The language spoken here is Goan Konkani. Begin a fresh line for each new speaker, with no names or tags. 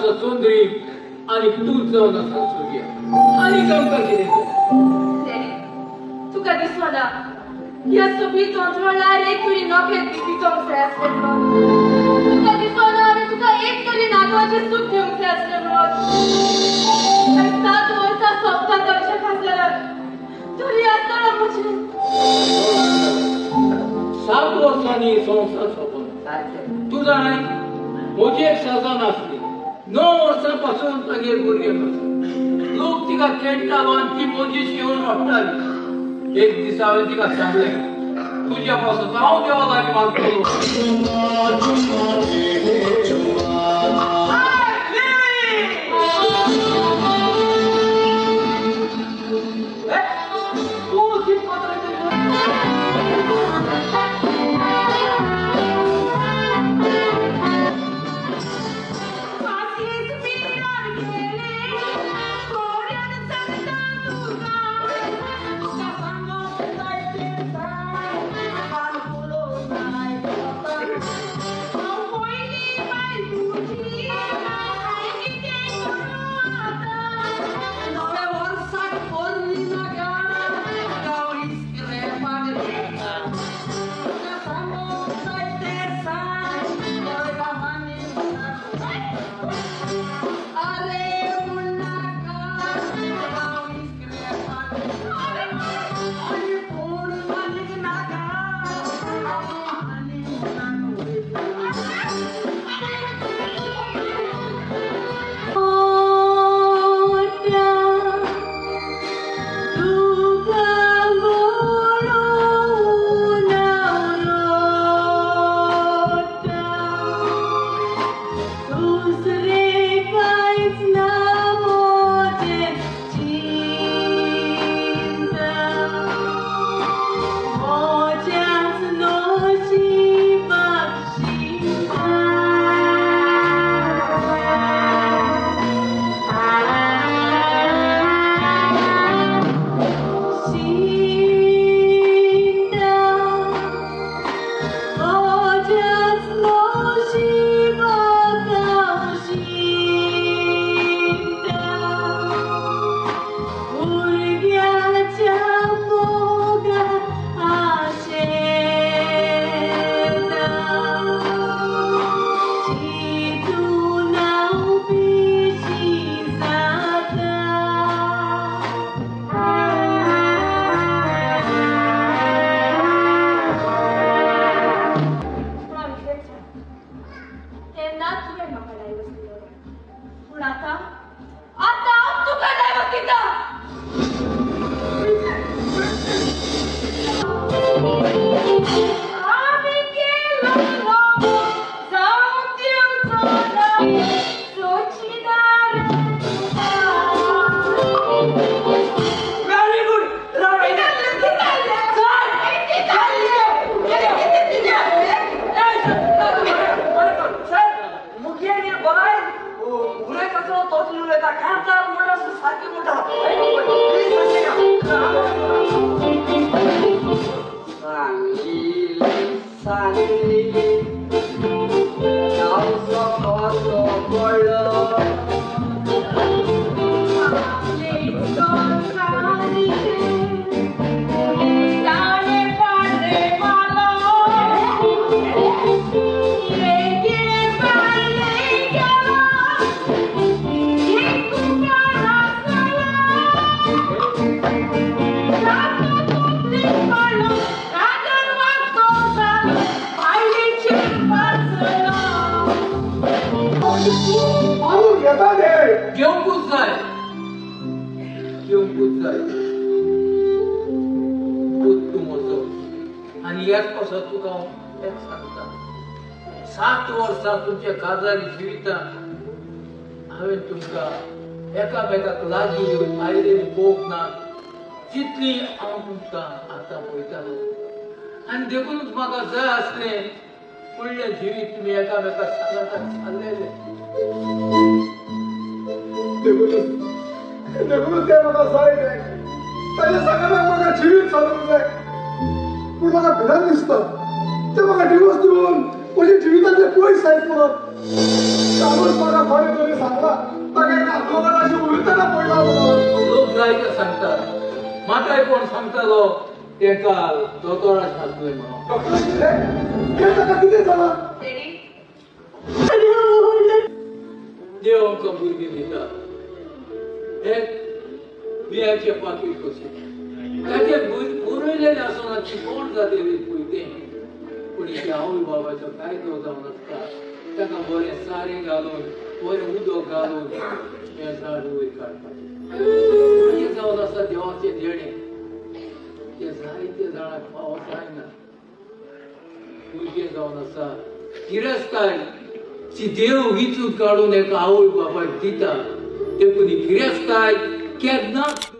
आसा चंद्री आनी तूं जावन आसा सूर्या. आनी आमकां कितें?
तुका दिसना ह्या सोबीत अंतरुणार एक तरी नोकरेक दिवंक जाय आसलें म्हणून? तुका दिसना हांवें तुका एक तरी नातवाचें सूख दिवंक जाय आसलें म्हणून? 7 वर्सां सोंपतात आमच्या काजाराक, तरी आसतना म्हजें
7 वर्सांनी संवसार सोंपलो. तूं जाणाय म्हजी एक सजान आसली, 9 वर्सां पासून तागेर भुरगें नासलें. लोक तिका खेळटालो आनी ती म्हजी येवन रडटाली. एक दीस हांवें तिका सांगलें, तुज्या पासून हांव देवा लागीं मागतलो. 7 वर्सां तुमच्या काजारी जिवितान हांवें तुमकां एकामेकाक लागीं आयिल्ली पळोवंक ना तितली हांव तुमकां आतां पळयतालो. आनी देखूनच म्हाका जाय आसलें फुडलें जिवीत तुमी एकामेकाक सांगाताक सारलेलें.
देखूनच तें म्हाका जाय तें ताच्या सांगाताक म्हाका जिवीत सारूंक जाय. पूण म्हाका भिरांत दिसता तें म्हाका डिवोर्स दिवन म्हज्या जिवितांतले पयस जायत म्हणून. कालूच म्हाका कोणें तरी सांगला ताका एका दोतोराशी उलयतना पळयला म्हणून.
लोक जायते सांगतात, म्हाकाय कोण सांगतालो तेका दोतोराश आसलें म्हणून.
डॉक्टर कितें ताका कितें जालां?
देव आमकां भुरगीं दिता एक बियाचें पाकीट कशें, ताचें बरयलेलें आसना ती कोण जातली पळय तें. पूण ती आवय बाबाचो कायदो जावन आसता, ताका बरें सारें घालून बरें उदक घालून हें झाड वयर काडपाचें. हें जावन आसा देवाचें देणें, तें जायते जाणांक फावो जायना. भुरगें जावन आसा गिरेस्ताय ती देव विचून काडून एका आवय बापायक दिता, देखून ही गिरेस्ताय केन्नाच